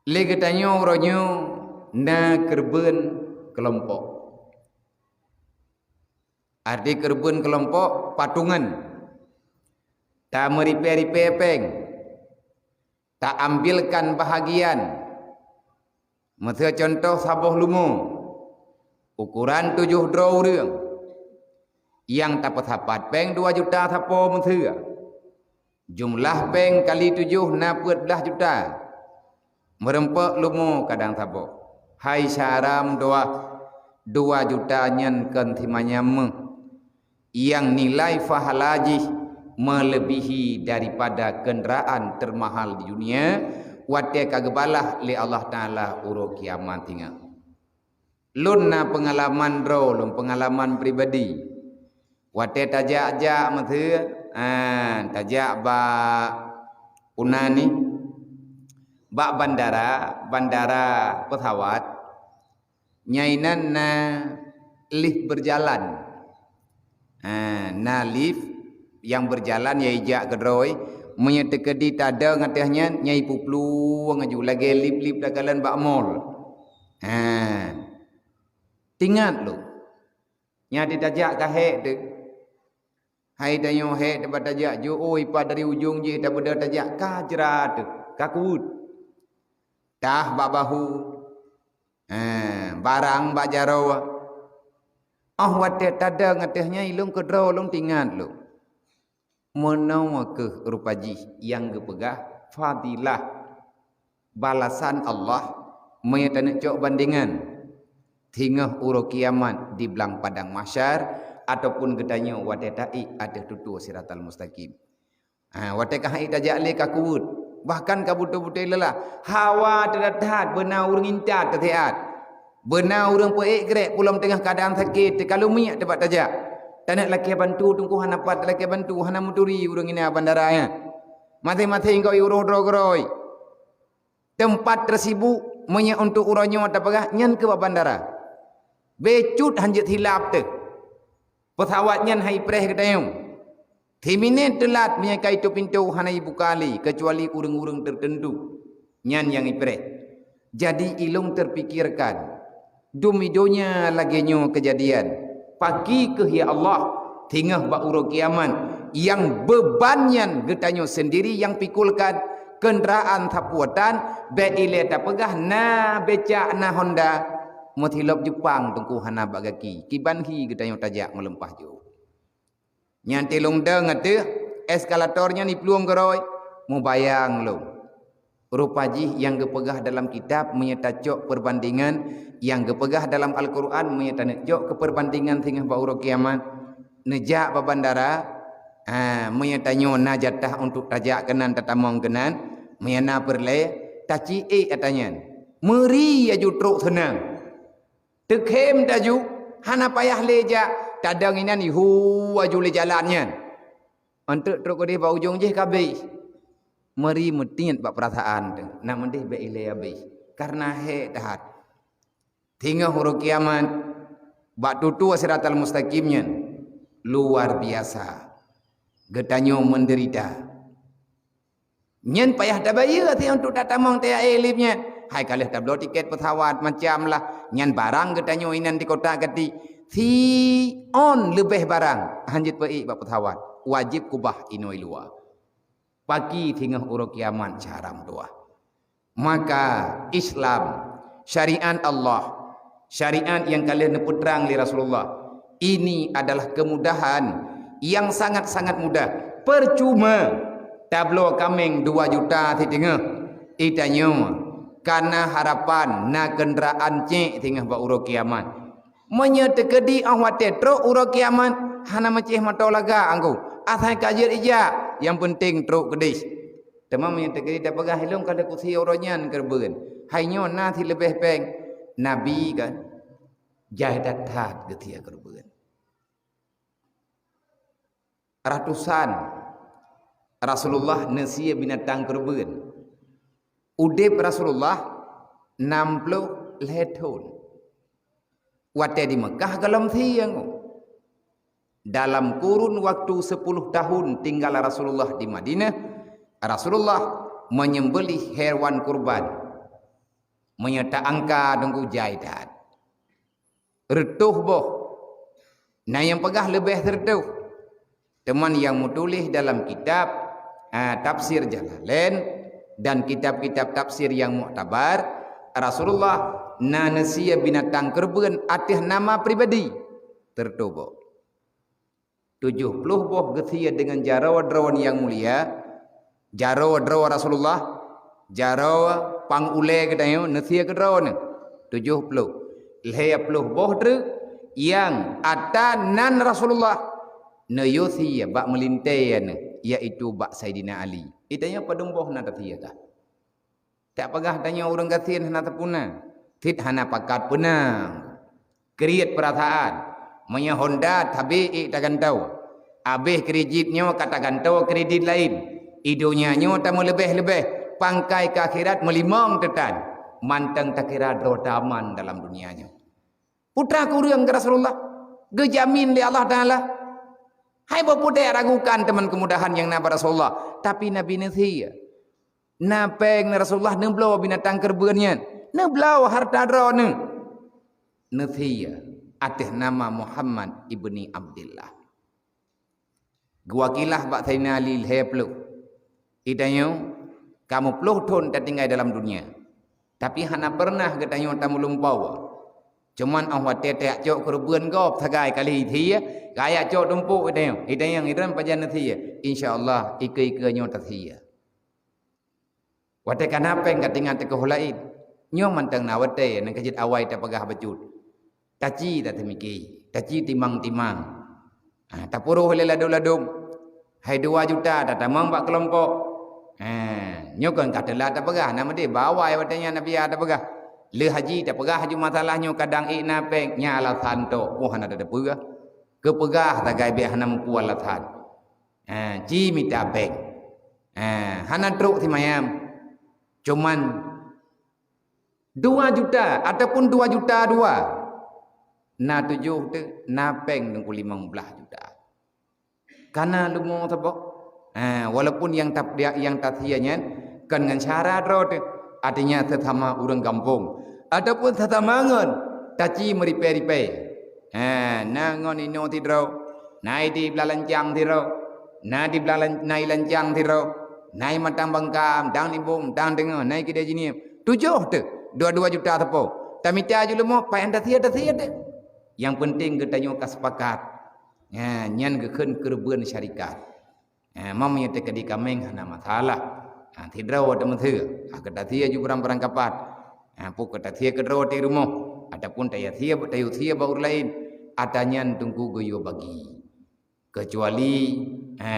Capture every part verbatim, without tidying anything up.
Lé geutanyoe uroe nyoe na keureubeuen keulompok. Arti keureubeuen keulompok, patungan. Tameuripée-ripée péng. Taambilkan bahagian. Meuseu cuntoh saboh lumo, ukuran tujoh droe ureuëng, nyang tapeusapat péng dua juta sapo meuseu. Jumlah péng kali tujoh na peuet blaih juta. Meureumpok lumo kadang saboh. Hai syara meutuwah, dua juta nyan kon simanyam méuh, nyang nilai pahala jih meulebihi daripada keundraan teumahal di dunia, watée ka geubalah lé Allah Taala uroe kiamat singoh. Lôn na peungalaman droe lôn, peungalaman pribadi. Watée tajak-jak meuseu, ah, tajak bak, peue nan nyan, bak bandara, bandara peusawat, nyang inan na lift beujalan. Ha, na lift nyang beujalan nyang ijak keudroe, meunyoe teukeudi tadong ateueh nyan, nyang ipuplueng laju lagée lift-lift takalon bak mall. Ha. Teuingat lôn. Nyan di tajak ka hék teuh. Hai tanyoe hék teuh bak tajak, jiôh ipat dari ujong jih tabeudôh tajak ka jra teuh, ka kuweuet. Tah bak bahu, eh, barang bak jaroe. Óh watée tadong ateueh nyan ilôn keudroe lôn teuingat lôn. Meunoe kheueh rupa jih nyang geupeugah fadilah, balasan Allah meunyoe taneuk cok bandengan singoh uroe kiamat di blang padang mahsyar ataupun geutanyoe watée taék ateueh tutoe siratal mustaqim. Ha, watée ka hana tajak lé ka kuweuet, bahkan ka beutôi-beutôi lelah, hawa teulat that, beuna ureuëng intat teusiat. Beuna ureuëng peuék grék pulang teungoh keuadaan sakét, teukalon miek teuh bak tajak. Taneuk lakée bantu teungku hana pat talakée bantu, hana meuturi ureuëng inan bandara nyan. Maséng-maséng gob uroe droe keudroe. Teumpat teusibuk meunyoe untuk uroe nyoe tapeugah nyan keu bak bandara. Bék cut hanjeuet silap teuh. Peusawat nyan hai preh geutanyoe. Siminét teulat meunyoe ka itôp pintoe hana ibuka lé keucuali ureuëng-ureuëng teuteuntu. Nyan nyang ipreh. Jadi ilôn teupikirkan, dum i donya lagée nyoe keujadian, pakri kheueh ya Allah, singoh bak uroe kiamat, nyang beuban nyan geutanyoe seundiri nyang pikulkan, keundraan sapeue tan, bék ilée tapeugah na becak na honda, meusilop Jepang teungku hana bak gaki, kiban hi geutanyoe tajak meulimpah jiôh. Nyan tilông deueng ateueh eskalator nyan iplueng keudroe, mubayang lôn. Rupa jih nyang geupeugah dalam kitab meunyoe tacok peurbandengan, nyang geupeugah dalam Al-Qur'an meunyoe taneuk cok keu peurbandengan singoh bak uroe kiamat. Neujak bak bandara, ha, meunyoe tanyoe na jatah untuk tajak keunan tatamong keunan, meunyoe na peureulée, taci ék ata nyan. Meuri laju trok seunang. Teukhém taju, hana payah lé jak, tadong inan ihu aju lé jalan nyan. Eunteuk trok keudeh bak ujong jih ka abéh. Meuri meutiet bak peurasaan teuh, na meudeh bék ilée abéh, kareuna hék that. Singoh uroe kiamat, bak tutoe siratal mustaqim nyan, luar biasa. Geutanyoe meudeurita. Nyan payah tabayeue até untuk tatamong T A E lib nyan. Hai ka lheueh tabloe tiket peusawat macam lah. Nyan barang geutanyoe inan di kota gati. Si on leubeh barang hanjeuet peuék bak peusawat. Wajéb kubah inoe luwa. Pakri singoh uroe kiamat syara meutuwah. Maka Islam, syariat Allah, syariat nyang ka lheueh neupeutrang lé Rasulullah, ini adalah kemudahan yang sangat-sangat mudah. Percuma tabloe kaméng dua juta siteungoh, itanyoe kana harapan na keundraan cék singoh bak uroe kiamat. Meunyoe teukeudi óh watée trok uroe kiamat, hana meucéh mantong lagak anggô, asai ka jeuet ijak, nyang peunteng trok keudeh. Teuma meunyoe teukeudi tapeugah ilông ka lheueh kusi uroe nyan keureubeuen, hai nyoe na sileubeh péng, Nabi kan jai that-that geusie keureubeuen. Ratusan Rasulullah neusie binatang keureubeuen. Udeb Rasulullah nam ploh lhée thon. Watée di Meukah gohlom sie ngon. Dalam kurun waktu sepuluh tahun tinggal Rasulullah di Madinah, Rasulullah menyembelih hewan kurban. Meunyoe ta angka teungku jai that. Reutôh boh. Na nyang peugah leubeh sireutôh. Teuma nyang meutuléh dalam kitab, ah, Tafsir Jalalain dan kitab-kitab tafsir nyang muktabar, Rasulullah na neusie binatang keureubeuen ateueh nama pribadi. Sireutôh boh. Tujoh ploh boh geusie deungon jaroe droe nyang mulia, jaroe droe Rasulullah, jaroe pang ulée geutanyoe neusie keu droeneuh. Tujoh ploh. Lhée ploh boh treuk nyang ata nan Rasulullah neuyue sie bak meulintée nyan, yaitu bak Saidina Ali. Geutanyoe padum boh na tasie kah? Tak peugah tanyoe ureuëng gasien hana teupuna. Cit hana pakat peuna. Kriet peurasaan. Meunyoe Honda tabi ék tagantoe. Abéh kredit nyoe ka tagantoe kredit laén. I donya nyoe tameulebeh-lebeh. Pangkai keu akhirat meulimong teutan. Mantong takira droe taman dalam dunia nyoe. Putra kureueng keu Rasulullah. Geujamin lé Allah Taala. Hai boh pudek ragukan teuma keumudahan nyang na bak Rasulullah. Tapi Nabi neusie. Na péng Rasulullah neubloe binatang keureubeuen nyan, neubloe hareuta droeneuh. Neusie ateueh nama Muhammad ibni Abdillah. Geuwakilah bak Saidina Ali lhée ploh. Geutanyoe ka meuploh thon tatinggai dalam dunia, tapi hana peureunah geutanyoe tameulumpoe. Cuman óh watée tajak cok keureubeuen gob sagai kali sie, kajak cok tumpôk geutanyoe. Geutanyoe ngireuen pajan neusie. Insya Allah, ikeue-ikeue nyoe tasie. Watée ka na péng ka teuingat teukoh laén. Nyoe mantong na watée nyang ka jeuet awai tapeugah bacut. Taci tateumiki, taci timang-timang. Ha, tapuroh lé ladôm-ladôm. Hai dua juta tatamong bak keulompok. Ha, nyoe kon ka teulat tapeugah, na meudeh bak awai watée nyan Nabiya tapeugah. Lé haji tapeugah aju masalah nyoe kadang ék na péng, nyan alasan tok, poh hana tateupeue. Keupeugah sagai bék hana mupu alasan. Ha, ci mita péng. Ha, hana trok simayam. Cuman dua juta ataupun dua juta dua. Na tujoh teuk, na péng teungku limong blaih juta. Kana lumo saboh. Ha, walaupun nyang tap-, nyang tasie nyan kon ngon syara droe teuh. Artinya sesama ureuëng gampông ataupun sesama ngon taci meuripée-ripée. Ha, na ngon inoe sidroe, na i di blah lancang sidroe, na di blah lan-, na i lancang sidroe, na i matang bangkam, dang nibong, dang deungoe, na i keudée jinie. Tujoh teuh, dua-dua juta sapo. Tamita ju leumo, payan tasie-tasie teuh. Nyang penting geutanyoe ka sepakat. Ha, nyan geukheun keureubeuen syarikat. Ha, mam nyoe teukeudi kaméng hana masalah. Ha, sidroe teumeuseue. Ha, keu tasie ju barang-barang kapat. Ha, peu keu tasie keudroe di rumoh. Ataupun tayue sie, tayue sie bak ureuëng laén. Ata nyan teungku geuyue bagi. Keucuali, ha,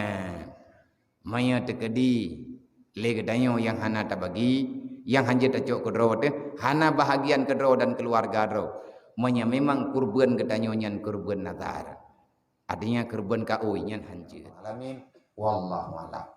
meunyoe teukeudi lé geutanyoe nyang hana tabagi, nyang hanjeuet tacok keudroe teuh, hana bahagian keudroe dan keuluwarga droe. Meunyoe memang keureubeuen geutanyoe nyan keureubeuen nazar. Artinya keureubeuen kaôi nyan hanjeuet. Alamin. Wallahu a'lam.